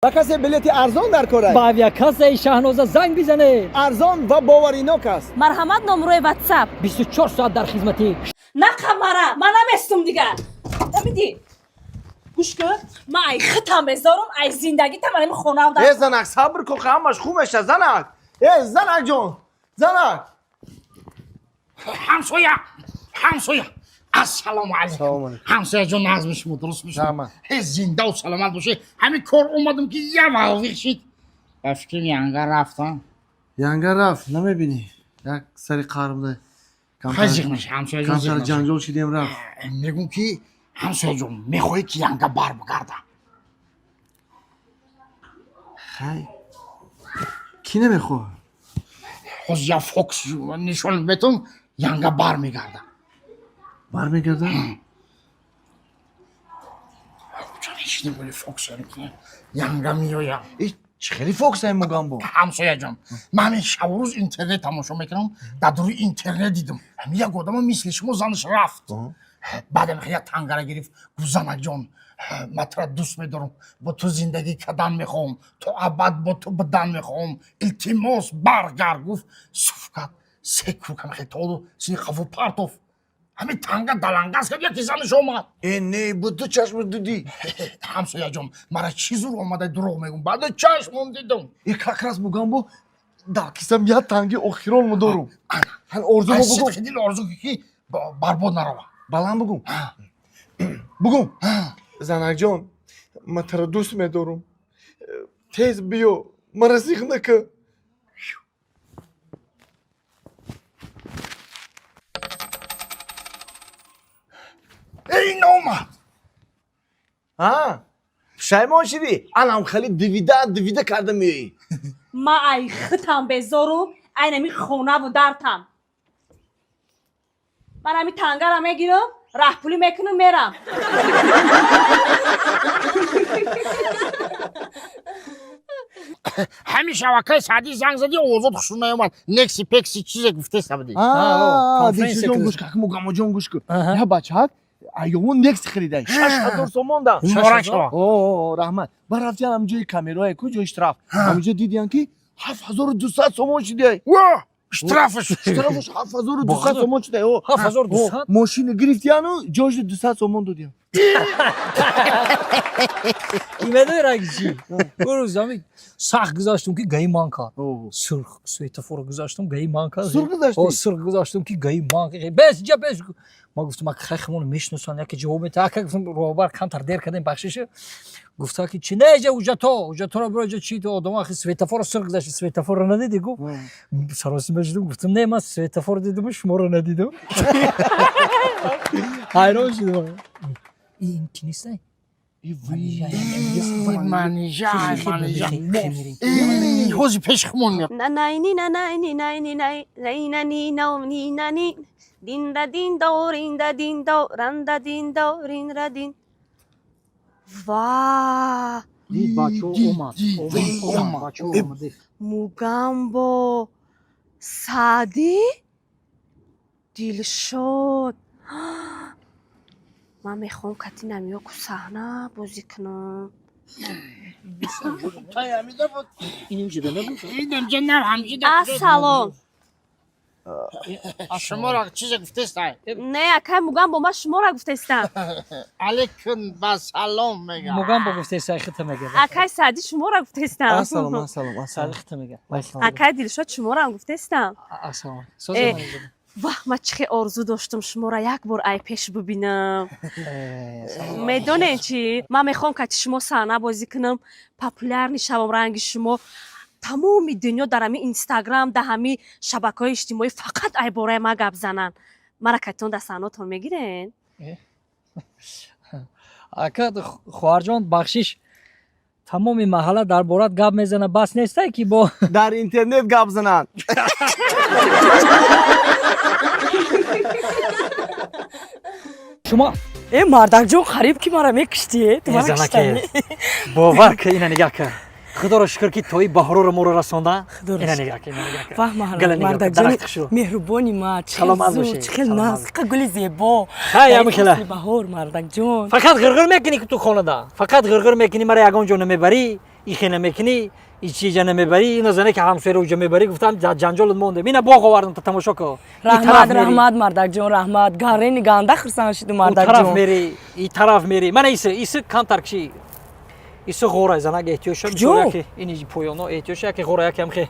Ба касе билети арзон дар корай? Ба авиакассаи Шаҳноза занг бизанед. Арзон ва боваринок аст. Марҳамат, номрои Ватсап. 24 соат дар хизмати. Нақамара, ман наместум дигар. Тамиди. Гӯш кун, ман ай хитам безорум, ай зиндагитам, ами хонаам Э, занак, сабр кун, ҳамаш хуб меша, занак. Э, занак ҷон, занак. Ҳамсоя, ҳамсоя, ассалому алайкум. Салому алайкум. Ҳамсоя ҷон, нағз мешумо, дуруст мешумо? Раҳмат. Ҳе, зиндаву саломат бошед. Ҳамин кор омадам, ки я валвиқ шид, ба фикрам, янга рафтам. Янга рафт, намебинӣ? Як сари қарбда. Хай, зиқ наша, ҳамсоя ҷон, зиқ Камтар наша. ҷанҷол шидем, рафт. Мегӯм, ки ҳамсоя ҷон, мехоҳӣ, ки янга бар бигардам? Хай, кӣ намехоҳад? Ҳозир я фокус нишон метум, янга бар мегардам. Бармегардад? Шидем, вале фокус янга меоям. И чӣ хеле фокусай, Мугамбо? Ҳамсоя ҷон, ман ҳамин шабу рӯз интернет тамошо мекунам. Дар дури интернет дидам, ҳамин як одама мисли шумо, занаш рафт, баъдам як тангара гирифт, гуфт: «Занакҷон, ман тура дӯст медорам, бо ту зиндагӣ кардан мехоҳам, то абад бо ту будан мехоҳам, илтимос, баргард», гуфт. Суф кард, се куркам хетоду сини қафу партоф, ҳамин танга далангаз кард, яки занаш омад. Э, не, бо ду чашм дидӣ? Ҳамсояҷон, мара чӣ зур омада, дурӯғ мегӯм? Баъда чашмон дидам. Э, как раз, Мугамбо, дар кисам як танги охиронмо дорум. Ҳан, орзумо бугум. Сидқи дил орзу, ки барбод нарава. Баланд бугум, бугум: «Занакҷон, ман туро дӯст медорум, тез биё, мара зиқ накун». Эй, номад. А пушаймон шидӣ? Анам хеле дивида дивида карда меоӣ. Ман ай хитам безорум, ай нами хонаву дартам. Ман ами тангара мегирам, раҳпулӣ мекунам, мерам. Ҳамин шабакаи Саъдӣ занг задӣ, овозот хушрӯ наёмад. Некси пекси чизе гуфтеста будӣ. Конференсия. Дилшоҷон, гӯш кун, Мугамоҷон, гӯш кун. Я бачаак айёмон некси харидай, 6000 сомон да. Муборак шава. О, раҳмат. Ба рафтиан ҳамҷои камераое ку, ҷои штраф, ҳамҷо дидиан, ки 7200 сомон шидай. Во, штрафаш. Штрафаш 7200 сомон шидай. О, 7200? Мошина гирифтиану ҷои 200 сомон додиан. Имедои рагчи, рӯз ами сахт гузаштум, ки гаи ман кард. Сурх светофорро гузаштум, гаи ман кард. Сурх гузаштӣ? О, сурх гузаштум, ки гаи ман кард. Бес ҷа бес. Ма гуфтум, ака, хай, химоно мешиносанд, яке ҷавоб мета. Ака, гуфтум, роҳбар, камтар дер кардем, бахшиша. Гуфта, ки чи не, ҷа уҷато уҷаторо биро, ҷа чи ту одама, ахи светофорро сурх гузашти, светофорро надидӣ? Гуфт. Саросима шудум, гуфтум: «Не, ман светофор дидуму шуморо надидум». Ҳайрон шудум. Ин ки нистай? Манижа, манижа, ҳози пеши хумон меяд. Нанайни нанайни найни най найнани навни нани динда диндо ринда диндо ранда диндо ринра дин. Ва! Бачо омад, омад, бачо омад. Мугамбо, Саъдӣ, Дилшод. Ман мехоҳам кати намиёку саҳна бозӣ кунам. Инамҷа нав ҳамҷида. Ассалом. Шуморо чизе гуфтестай? Не, акай Мугамбо, ман шуморо гуфтестам. Алейкум ба салом мегам. Мугамбо гуфтестай, хита мега. Акай Саъдӣ, шуморо гуфтестам. Ассалом, ассалом, ассалом. Саъди хита мега. Акай Дилшод, шуморо гуфтестам. Ассалом. Э, ваҳ, ман чӣ хел орзу доштум шуморо як бор ай пеш бибинам. Медонед чӣ, ман мехоҳам кати шумо саҳна бозӣ кунам, популярный шавам ранги шумо. Тамоми дунё дар ҳами Инстаграм, дар ҳами шабакаҳои иҷтимоӣ фақат ай бораи ман гап зананд. Мара катитон дар саҳнотон мегирен? Ака, хоҳарҷон, бахшиш, тамоми маҳалла дар борат гап мезана, бас нестай, ки бо Дар интернет гап зананд. Шумо. Э, мардакҷон, қариб ки мара мекуштӣ, э? Ту мара Занаке, куштанӣ. Бовар ка, ина нигаҳ ка. Худоро шукр, ки тои баҳороро моро расонда. Худоро Ина шукр. нигаҳ ка, ина нигаҳ ка. Ваҳ, Гала нигаҳ ка, мардакҷони дарахти хушрӯ. меҳрубони ма, чӣ хел Саломат зуд, бошед, чӣ хел саломат. наз, қа гули зебо. Хай, Дар ами хела. фасли баҳор, мардакҷон. Фақат ғирғир мекунӣ, ки ту хонада фақат ғирғир мекунӣ, мара ягон ҷо намебарӣ. Ихе намекунӣ, ичиҷа намебарӣ, ина зане ки ҳамсояро уҷа мебарӣ, гуфтам ҷанҷолат мондем. Ина боғ овардам, та тамошо ко. Раҳмат, раҳмат, мардакҷон, раҳмат. Гарени ганда хурсанд шудум, тараф мардакҷон. Мери, и тараф мери. Мана иси, иси камтар киши. Иси ғора, занак, эҳтиёҷ шав. Куҷо? Яке ини поёно эҳтиёҷ, яке ғора, яке ҳам хе.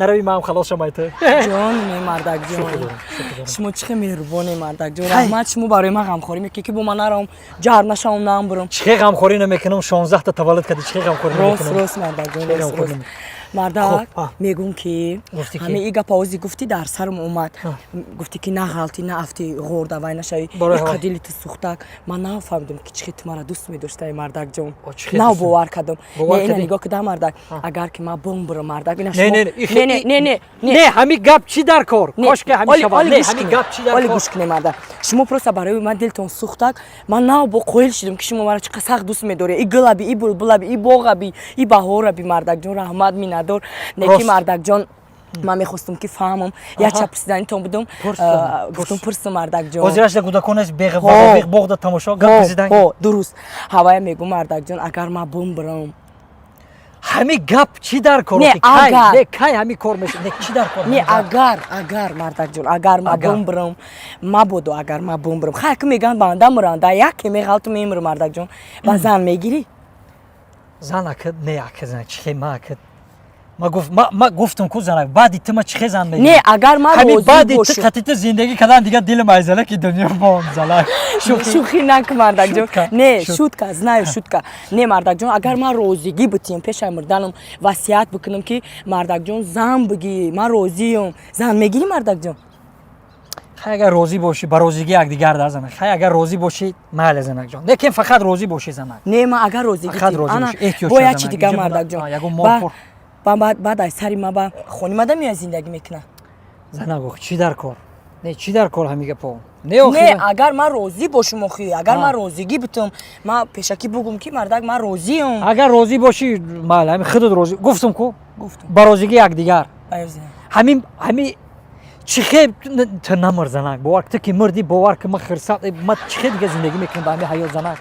Нарави, маам халос шамайта. Ҷон, не, мардакҷон, шумо чӣ хел меҳрубоне, мардакҷон, раҳмат. Шумо барои ман ғамхорӣ мекунед, ки бо ман нарам, ҷар нашавам, намбурам. Чӣ хел ғамхорӣ намекунам? 16 та таваллуд кардӣ, чӣ хел ғамхорӣ Рост. намекунам? Рост, мардакҷон. Чӣ Рост, ғамхорӣ рост. намекунам? Мардак, Хоб, а. мегӯм ки Гуфтӣ ки? ҳамин и гапа ози гуфтӣ, дар сарам омад. Гуфтӣ ки на ғалтӣ, на афтӣ, ғор давай нашавӣ. Барои ҳаво. Иқа дили ту сӯхтак. Ман нафаҳмидам, ки чӣ хел ту мара дӯст медоштаи, мардакҷон. О, чӣ хел Нав дӯст бовар кардам. Бовар Не, ина кардӣ? нигоҳ куда, мардак, агар ки ман бумбурам, мардак, ина Не, шумо не, не, не, не, не, не. Не, ҳами гап чӣ дар кор? Не, Кошки ҳами оли- шавад. оли Не, гӯш ҳами кунед. гап чӣ дар Оли кор? гӯш кунед, мардак, шумо просто барои ман дилтон сӯхтак. Ман нав бо қоил шудам, ки шумо маро чӣ қадр сахт дӯст медоред. И гулаби, и булбулаби, и боғаби, и баҳораби, мардакҷон, раҳмат, миннатдор. Неки, Рост. мардакҷон, ман мехостум, ки фаҳмам, як чап пурсиданитон будум. Пурс, Гуфтум, пурсум, мардакҷон. Ҳозирашда кӯдакон аст, Ҳо. беғ боғда тамошо, гап пурсидан. Ҳо, дуруст. Ҳавая мегӯм, мардакҷон, агар ман бумбурам. Ҳами гап чӣ дар кор? Не, Охи, кай? агар. Не, кай ҳами кор мешавад? Не, чӣ дар кор? Не, ҳами гап? агар, мардакҷон, агар ман Агар. бумбурам, мабодо, агар ман бумбурам, хайр, ки мегӯянд, банда муранда, яке меғалту мемурам, мардакҷон, ба зан мегирӣ? Зан ака, не, ака, зан чӣ хел ма ака? Ма гуфт, ма гуфтам ку, занак, баъди ту ма чӣ хел зан мегирам? Не, агар ман Ҳами розӣ баъди ту бошам. қатъи ту зиндагӣ кардан, дигар дилам айзала ки дунё монд, залак. Шӯхӣ. Шӯхӣ накун, мардакҷон. Шутка. Не, Шут. шутка, знаю, шутка. Не, мардакҷон, агар ман розигӣ бутиям, пешаи мурданам васият бикунам, ки мардакҷон, зан бигӣ, ман розиюм, зан мегирӣ, мардакҷон? Хай, агар розӣ бошӣ, ба розигӣ якдигар да, занак. Хай, агар розӣ бошӣ, майли, занакҷон, лекин фақат розӣ бошӣ, занак. Не, ман агар розигӣ Фақат тиям. розӣ Ана, бошӣ. Эҳтиёҷ бо шав, як чи занак. дигар, Иҷо мардакҷон. Ягон мол Баъд аз сари ма ба хонимада меояд, зиндагӣ мекунад. Занак, ох, чӣ дар кор? Не, чӣ дар кор ҳами гапо? Не, Не, охи. Агар ман розӣ бошум, охи, агар ман розигӣ бутум, ман пешакӣ бугум, ки мардак, ман розиюм. Агар розӣ бошӣ, майли, ҳами худат розӣ, гуфтам ку. Гуфтум. Ба розигӣ якдигар. Ба розӣ. Ҳамин чӣ хел ту намр, занак, бовар, ту ки мурдӣ, бовар ки, ма хирсат, ма чӣ хел дига зиндагӣ мекунам ба ҳами ҳаёт, занак?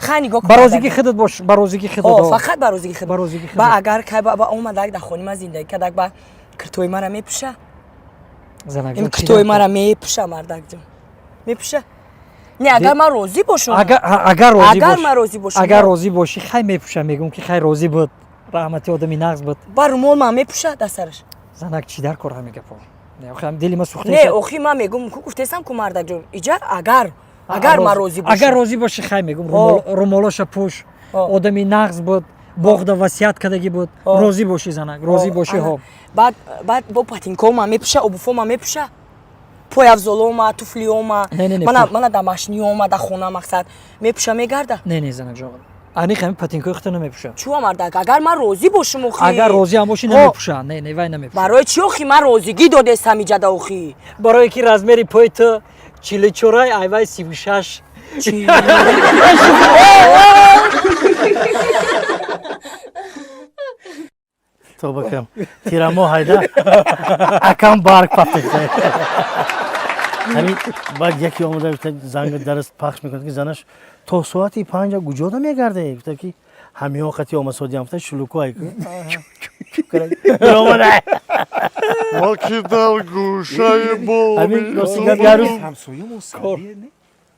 Хай, нигоҳ кун, Ба розигӣ мардак. худат бош, ба розигӣ худат. О, О. фақат ба розигӣ худ. Ба розигӣ худат. Ба агар кай ба омадак, дар хони ман зиндагӣ кардак, ба киртои мара мепӯша? Занак Ин ҷон, чӣ киртои дар кор? мара мепӯша, мардакҷон, мепӯша? Не, агар ман розӣ бошум. Агар розӣ Агар бош- ман розӣ бошум, Агар ҳо. розӣ бошӣ, хай, мепӯша. Мегӯм, ки хай, розӣ буд, раҳмати, одами нағз буд. Ба румол ман мепӯша дар сараш? Занак, чӣ дар кор ҳами гапо? Не, охи, ҳам дили ма сӯхта. Не, охи, ман мегӯм ку, гуфтесам ку, мардакҷон, иҷа агар ман розӣ бошум. Агар розӣ бошӣ, хай, мегӯм, Ҳо. румолоша пӯш. Ҳо. Одами нағз буд, боғда васият кардагӣ буд. Ҳо. Розӣ бошӣ, занак, розӣ бошӣ, Ана. ҳо. Баъд бо ботинкома ман мепӯша, обуфо ман мепӯша, пойафзолома, туфлиома? Не, не, не, Мана, пул. мана домашниёма, дар хона, мақсад, мепӯша, мегарда? Не, не, занакҷон, аниқ ҳами ботинкои худто намепӯша. Чӯ, мардак, агар ман розӣ бошум, охи. Агар розӣ ҳам бошӣ, Ҳо. намепӯша. Не, не, вай намепӯша. Барои чӣ, охи? Ман розигӣ додестам иҷада, охи. Барое ки размери пои ту 44-ай, айвай 36. Чӣ? Тоба кам. Тирамо ҳайда. Акам барг пафтехта. Ҳамин баъд яке омада гуфта, занг дарс пахш мекунад, ки занаш то соати 5 куҷода мегарде? Гуфта, ки ҳамиҳо қати омасодиам, гуфта, шулуку ай. Омада. Ма ки дар гӯшаи Ҳамин боми рости гап ярӯз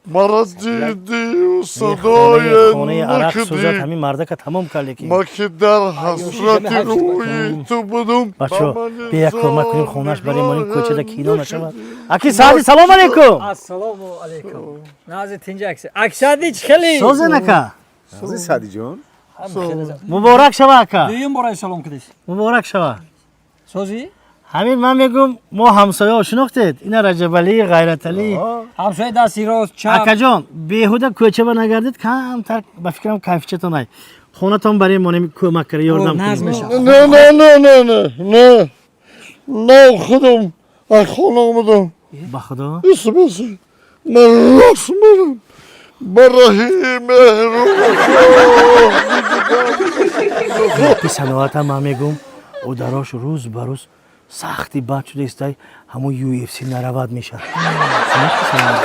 мара дидию садое хонаи арақ сӯзад, накардӣ. ҳамин мардака тамом кард, ки Ма ки дар ҳасрати рӯи ту будум, бачо, ба мани бе як кӯмак кунем, хонаш барем, монем, кӯчада кино нашавад. Аки Саъди, Саъди, салом алейкум. Ассалому алейкум, нази тинҷа, акси аксади чӣ хели? Созен, ака. Сози, Саъдиҷон. Муборак шава, ака. Дуюм бора салом кардис. Муборак шава. Сози. Ҳамин ман мегӯм, мо ҳамсояо шинохтед, ина Раҷабалӣ, Ғайраталӣ. Ҳамсоя дасти рост, чап. Акаҷон, беҳуда кӯчаба нагардед, камтар ба фикрам кайфчатон ай хонатон барем, монем, кӯмак кара, ёрдам Наз кунем. мешавад. Не, не, не, не, не, не, не, худам аз хона омадам. Ба худо. Исмаси ман рост мерам ба раҳи меҳру. Ки саноата, ман мегӯм, ударош рӯз ба рӯз сахти бад шуда истай, ҳамун UFC наравад мешавад. Шинохти саноат?